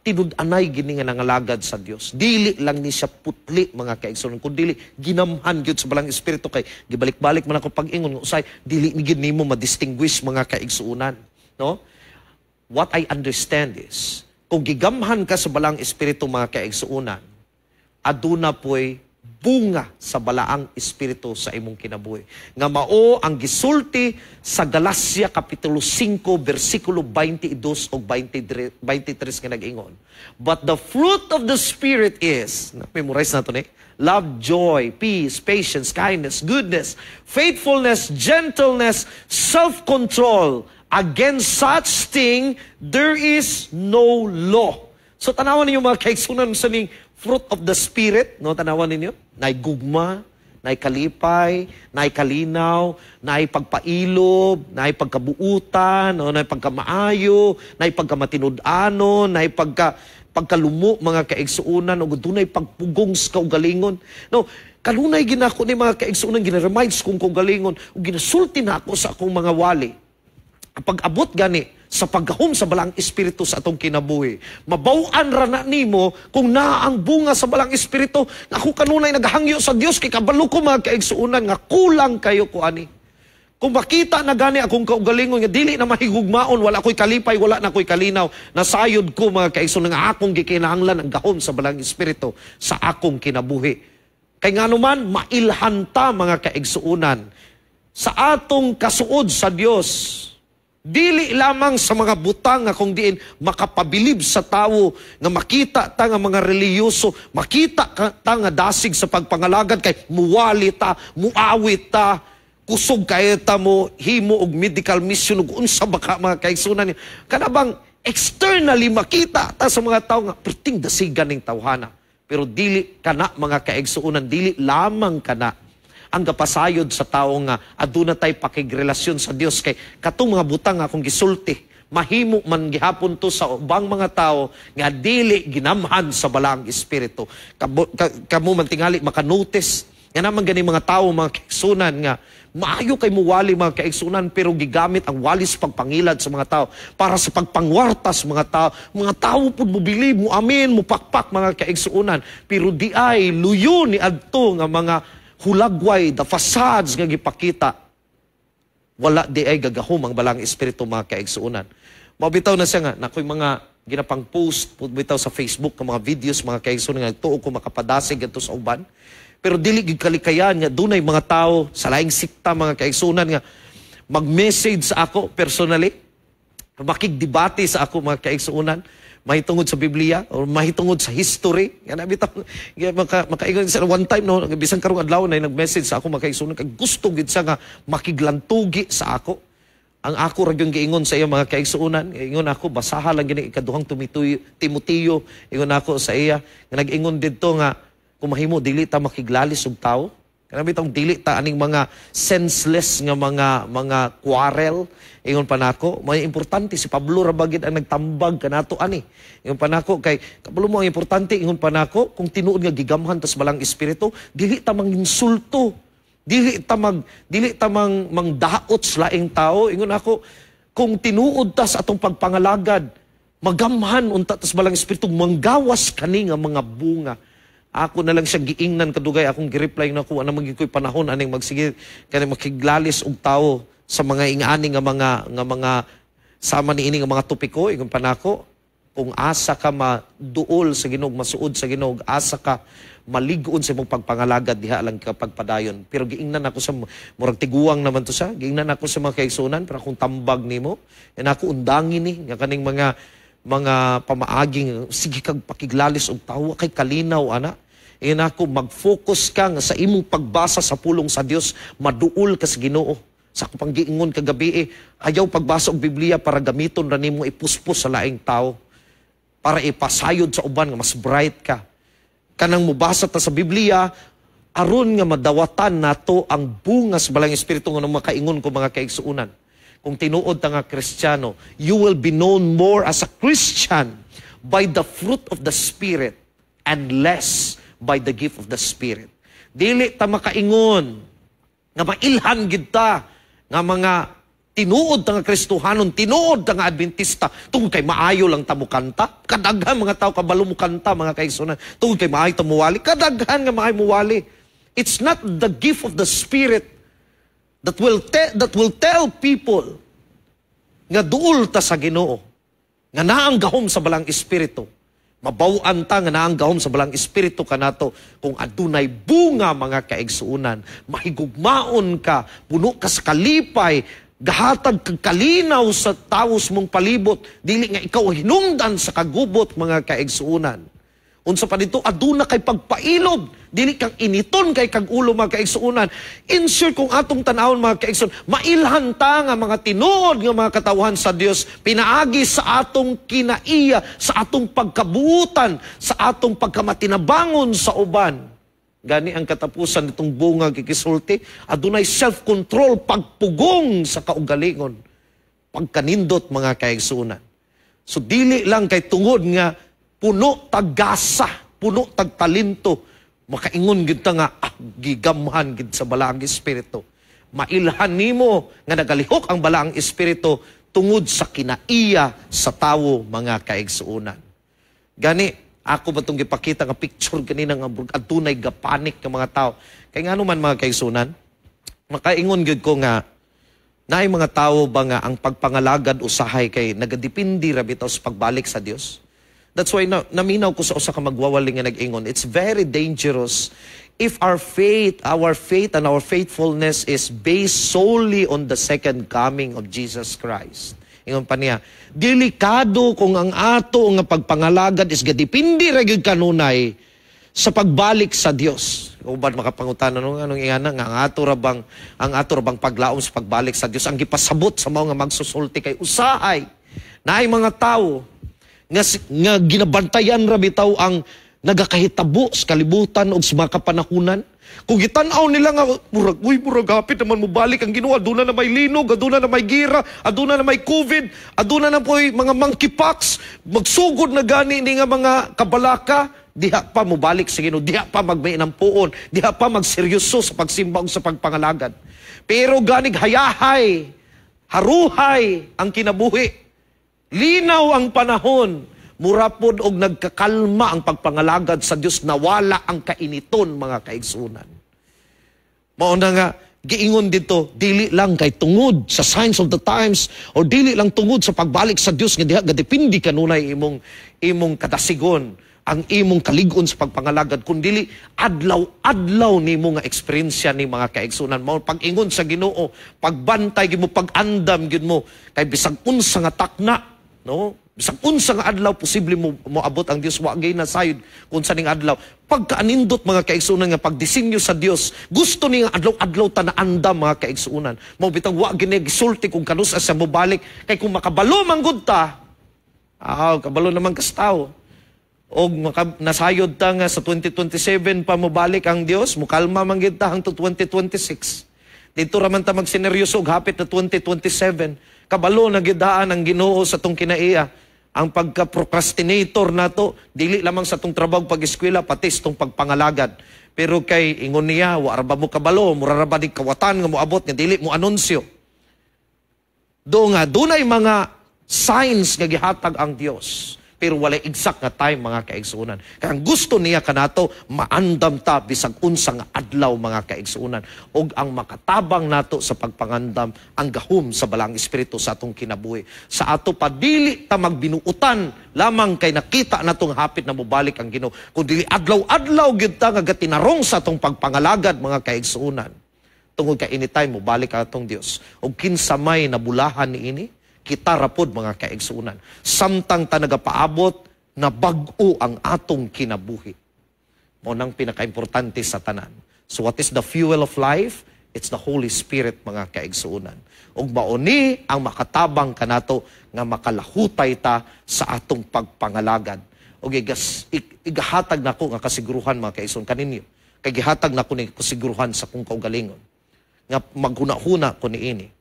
[SPEAKER 1] tinud-anay gini nga nangalagad sa Dios. Dili lang ni siya putli, mga kaigsuonan, kun dili ginamhan gyud sa Balaang Espiritu, kay gibalik-balik man ako pag-ingon nga usay dili ni gyud nimo ma-distinguish, mga kaigsuonan, no? What I understand is kung gigamhan ka sa Balaang Espiritu, mga kaigsuonan, aduna po'y bunga sa Balaang Espiritu sa imong kinabuhi. Nga mao ang gisulti sa Galacia Kapitulo 5 bersikulo 22 ug 23, 23 nga nag-ingon, "But the fruit of the Spirit is," memorize na to ni, "love, joy, peace, patience, kindness, goodness, faithfulness, gentleness, self-control. Against such thing there is no law." So tanawan ninyo, mga kaigsuonan, sa ning fruit of the Spirit, no? Tanawan ninyo, nay gugma, nay kalipay, nay kalinaw, nay pagpailob, nay pagkabuutan, no? Nay pagkamaayo, nay pagkamatinud-anon, nay pagkalumo, mga kaigsuonan, ug dunay pagpugong sa kaugalingon. No, kanunay ginako ni, mga kaigsuonan, gina-remind kong kaugalingon ug ginasulti na ako sa akong mga wali. Ang pag-abot gani sa paggahom sa Balaang Espiritu sa atong kinabuhi, mabaw-an ra na nimo kung naa ang bunga sa Balaang Espiritu. Nga ako kanunay naghangyo sa Dios kay kabalo ko, mga kaigsuonan, nga kulang kayo ko ani. Kung makita na gani akong kaugalingon nga dili na mahigugmaon, wala ko'y kalipay, wala na ko'y kalinaw, nasayod ko, mga kaigsuonan, nga akong gikinahanglan ang gahom sa Balaang Espiritu sa akong kinabuhi. Kay ngano man mailhan ta, mga kaigsuonan, sa atong kasuod sa Dios. Dili lamang sa mga butang nga kung diin makapabilib sa tawo nga makita ta nga mga relihiyoso, makita ta nga dasig sa pagpangalagad kay muwali ta, muawit ta, kusog kaayo ta mo himo og medical mission ug unsa baka, mga kaigsuonan. Kana bang externally makita ta sa mga tawo nga perting dasigan ning tawhana. Pero dili kana, mga kaigsuonan, dili lamang kana ang gapasayod sa tao nga aduna tay pakigrelasyon sa Dios, kay katong mga butang nga akong gisulti, mahimo man gihapon to sa ubang mga tao nga dili ginamhan sa Balaang Espiritu. Kamo man tingali makanotice nga naman gani mga tao, mga kaigsuonan, nga maayo kay muwali, mga kaigsuonan, pero gigamit ang walis pagpangilad sa mga tao, para sa pagpangwarta sa mga tao. Mga tao pud mo mo amin, mo pakpak, mga kaigsuonan, pero di ay luyo ni adto nga mga hulagway, the facades nga gipakita, wala di ay gagahom ang Balaang Espiritu, mga kaigsuonan. Mabitaw na siya nga, nakoy mga ginapang post, bitaw sa Facebook, nga mga videos, mga kaigsuonan, nga tuo ko makapadasig adto sa uban. Pero dili gyud kalikayan nga dunay mga tao sa laing sikta, mga kaigsuonan, nga mag-message sa ako personally, makigdebate sa ako, mga kaigsuonan, mahitungod sa Biblia or mahitungod sa history. Nga na bitaw nga makaingon sa one time, no, bisan karong adlaw na nag-message sa ako, mga kaigsuonan, kay gusto gid siya nga makiglantugi sa ako. Ang ako ra gyud giingon sa iya, mga kaigsuonan, ingon ako, basaha lang gini ikaduhang Timoteo, ingon ako sa iya, nga nag-ingon didto nga kung mahimo dili ta makiglalis og tawo. Kana bitong dili ta aning mga senseless nga mga quarrel. Ingon pa nako, may importante si Pablo ra bagid ang nagtambag kanato ani. Ingon pa nako kay kabalo mo ang importante, ingon pa nako, kung tinuod nga gigamhan tas Balaang Espiritu, dili ta manginsulto. Dili ta mangdaot sa laing tao. Ingon ako, kung tinuod ta sa atong pagpangalagad, magamhan unta tas Balaang Espiritu, manggawas kani nga mga bunga. Ako na lang siya giingnan kadugay, akong gi-reply na ko, ana man ko'y panahon aning magsige kani makiglalis og tawo sa mga ingani nga mga sama niini nga mga topiko. Ingon pa nako, kung asa ka maduol sa Ginoo, masuod sa Ginoo, asa ka malig-on sa imong pagpangalagad, diha lang ka pagpadayon. Pero giingnan ako sa murag tiguang naman to siya, giingnan ako sa mga kaigsuonan, pero akong tambag nimo and ako undangin ni nga kaning mga pamaaging sige kag pakiglalis og tawo kay kalinaw ana. Ingon ako, mag-focus ka nga sa imong pagbasa sa pulong sa Dios, maduol ka sa Ginoo. Sa ako pang giingon kagabi eh, ayaw pagbasa og Biblia para gamiton ra nimo ipuspos sa laing tao. Para ipasayod sa uban nga mas bright ka. Kanang mubasa ta sa Biblia, aron nga madawatan nato ang bunga sa Balaang Espiritu nga makaingon ko, mga kaigsuonan. Kung tinuod ta nga Kristiyano, you will be known more as a Christian by the fruit of the Spirit and less by the gift of the Spirit. Dili ta makaingon nga mailhan gid ta nga mga Tinuod ta nga Kristohanon, tinuod ta nga Adventista, tungod kay maayo lang ta mukanta. Kadaghan mga tao kabalo mukanta, mga kaigsuonan. Tungod kay maayo ta muwali, kadaghan nga maayo muwali. It's not the gift of the Spirit that will tell people nga duol ta sa Ginoo, nga naang gahom sa Balaang Espiritu. Mabaw-an ta nga naang gahom sa Balaang Espiritu kanato kung adunay bunga, mga kaigsuonan, mahigugmaon ka, puno ka sa kalipay, gahatag kag kalinaw sa tawo sa mong palibot, dili nga ikaw hinungdan sa kagubot, mga kaigsuonan. Unsa pa dito, aduna kay pagpailob, dili kang initon kay kag ulo, mga kaigsuonan. In short, kung atong tan-awon, mga kaigsuonan, mailhan ta nga mga tinuod nga mga katawhan sa Dios pinaagi sa atong kinaiya, sa atong pagkabuutan, sa atong pagkamatinabangon sa uban. Gani ang katapusan nitong bunga gikisulti, adunay self-control, pagpugong sa kaugalingon, pagkanindot, mga kaigsuonan. So dili lang kay tungod nga puno tag-gasa, puno tag talento, makaingon gid ta nga ah, gigamhan gid sa Balaang Espiritu. Mailhan nimo nga nagalihok ang Balaang Espiritu tungod sa kinaiya sa tawo, mga kaigsuonan. Gani ako ba itong gipakita nga picture ganina nga adunay gapanik nga mga tao? Kay ngano man, mga kaigsuonan, makaingon gyud ko nga naay mga tao ba nga ang pagpangalagad usahay kay nagadepende ra bitaw sa pagbalik sa Dios. That's why naminaw ko sa usa ka magwawali nga nag-ingon, it's very dangerous if our faith and our faithfulness is based solely on the second coming of Jesus Christ. Ingon pa niya, delikado kung ang ato nga pagpangalagad is gadepende ra gyud kanunay sa pagbalik sa Dios. Uban makapangutana no, anong ingana nga ang ato ra bang paglaom sa pagbalik sa Dios? Ang gipasabot sa mao nga magsusulti kay usahay naay mga tawo nga ginabantayan ra bitaw ang nagakahitabo sa kalibutan o sa mga kapanahunan. Kung gitan-aw nila nga murag, uy, murag hapit naman mobalik ang Ginoo, aduna na may linog, aduna na may gira, aduna na may COVID, aduna na po'y mga monkeypox, magsugod na gani ni nga mga kabalaka, diha pa mobalik sa Ginoo, diha pa magmay ng puon, diha pa magseryoso sa pagsimba ug sa pagpangalagad. Pero ganig hayahay, haruhay ang kinabuhi. Linaw ang panahon, mura pod og nagkakalma ang pagpangalagad sa Dios, nawala ang kainiton, mga kaigsuonan. Mao na nga giingon dito, dili lang kay tungod sa signs of the times or dili lang tungod sa pagbalik sa Dios nga diha gadepende kanunay imong kadasigon, ang imong kalig-on sa pagpangalagad, kun dili adlaw-adlaw nimo nga eksperyensya ni, mga kaigsuonan. Mao pag-ingon sa Ginoo, pagbantay gyud mo, pag-andam gyud mo kay bisag unsa nga takna, no, bisag unsa nga adlaw posible mo moabot ang Dios, wa gay nasayod kung sa ning adlaw. Pagkaanindot, mga kaigsuonan, nga pagdisenyo sa Dios, gusto niya adlaw-adlaw ta na andam, mga kaigsuonan. Mao bitang wa gini gisulti kung kanus-a siya mobalik, kay kung makabalo man gud ta, ah, kabalo naman kas tawo og nasayod ta nga sa 2027 pa mobalik ang Dios, mukalma man gid ta hangtod 2026. Dito ra man ta magseneryoso og hapit na 2027. Kabalo na gidaan ang Ginoo sa tong kinaiya. Ang pagka-procrastinator nato, dili lamang sa tong trabaho, pag-eskwela, pati sa tong pagpangalagad. Pero kay ingon niya, wa ra ba mo kabalo, mura ra ba di kawatan nga moabot nga dili mo anunsyo. Do nga dunay mga signs nga gihatag ang Dios pero walay exact nga time, mga kaigsuonan. Kaya ang gusto niya kanato, maandam ta bisag unsa nga adlaw, mga kaigsuonan. Og ang makatabang nato sa pagpangandam, ang gahom sa Balaang Espiritu sa atong kinabuhi. Sa ato pa, dili ta magbinuutan lamang kay nakita natong hapit na mobalik ang Ginoo. Kun dili adlaw-adlaw gyud ta nga gatinarong sa atong pagpangalagad, mga kaigsuonan. Tungod kay anytime mobalik ang atong Dios. Og kinsa may nabulahan niini, kita ra pod, mga kaigsuonan. Samtang ta nagapaabot na bag-o ang atong kinabuhi. Mao nang pinakaimportante sa tanan. So what is the fuel of life? It's the Holy Spirit, mga kaigsuonan. Ug mao ni ang makatabang kanato nga makalahutay ta sa atong pagpangalagad. Ug igahatag nako nga kasiguruhan, mga kaigsuonan, kaninyo. Kay gihatag nako ni kasiguruhan sa kong kaugalingon nga maghuna-huna ko niini.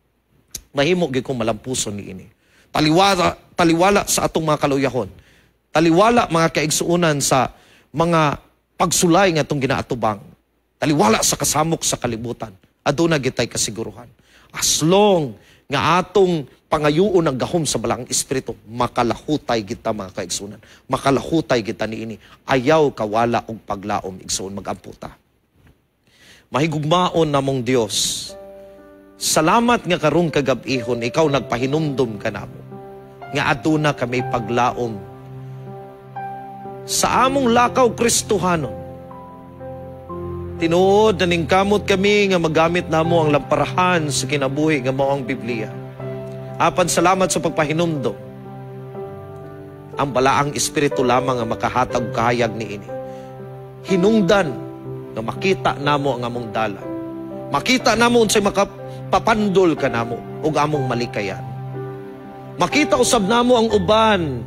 [SPEAKER 1] Mahimo gyud kong malampuson niini. Taliwala, taliwala sa atong mga kaluyahon. Taliwala, mga kaigsuonan, sa mga pagsulay nga atong ginaatubang. Taliwala sa kasamok sa kalibutan. Aduna gitay kasiguruhan. As long Nga atong pangayuon ang gahom sa Balaang Espiritu, makalahutay kita, mga kaigsunan. Makalahutay kita niini. Ayaw kawala og paglaom, igsuon, magampo ta. Mahigugmaon namong Dios, salamat nga karong kagab-ihon ikaw nagpahinumdum kanamo nga aduna kami paglaom sa among lakaw Kristohanon. Tinuod, naningkamot kami nga magamit namo ang lamparahan sa kinabuhi nga mao ang Biblia. Apan salamat sa pagpahinumdom. Ang Balaang Espiritu lamang ang makahatag kahayag niini. Hinungdan nga makita namo ang among dalan. Makita namo unsay makapapandol kanamo ug among malikayan. Makita usab namo ang uban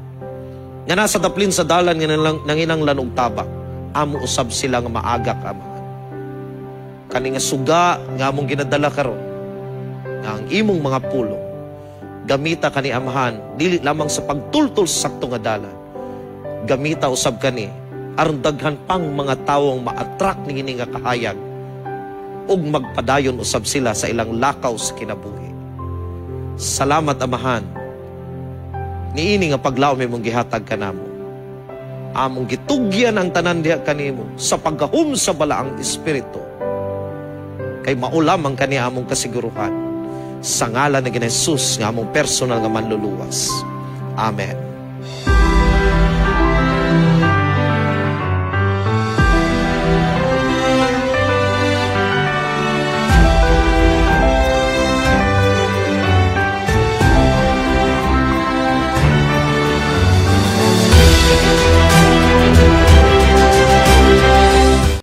[SPEAKER 1] nga nasa daplin sa dalan nga nanginanglan og tabang. Amo usab sila nga maagak, Amahan. Kani nga suga nga among ginadala karon, nga ang imong mga pulong, gamita kani, Amahan, dili lamang sa pagtultol sa sakto nga dalan. Gamita usab kani aron daghan pang mga tawong ma-attract niini nga kahayag ug magpadayon usab sila sa ilang lakaw sa kinabuhi. Salamat, Amahan. Niini nga paglaom imong gihatag kanamo. Among gitugyan ang tanan diha kanimo sa paggahom sa Balaang Espiritu. Kay mao lamang kani among kasiguruhan. Sa ngalan ni Jesus nga among personal nga manluluwas. Amen.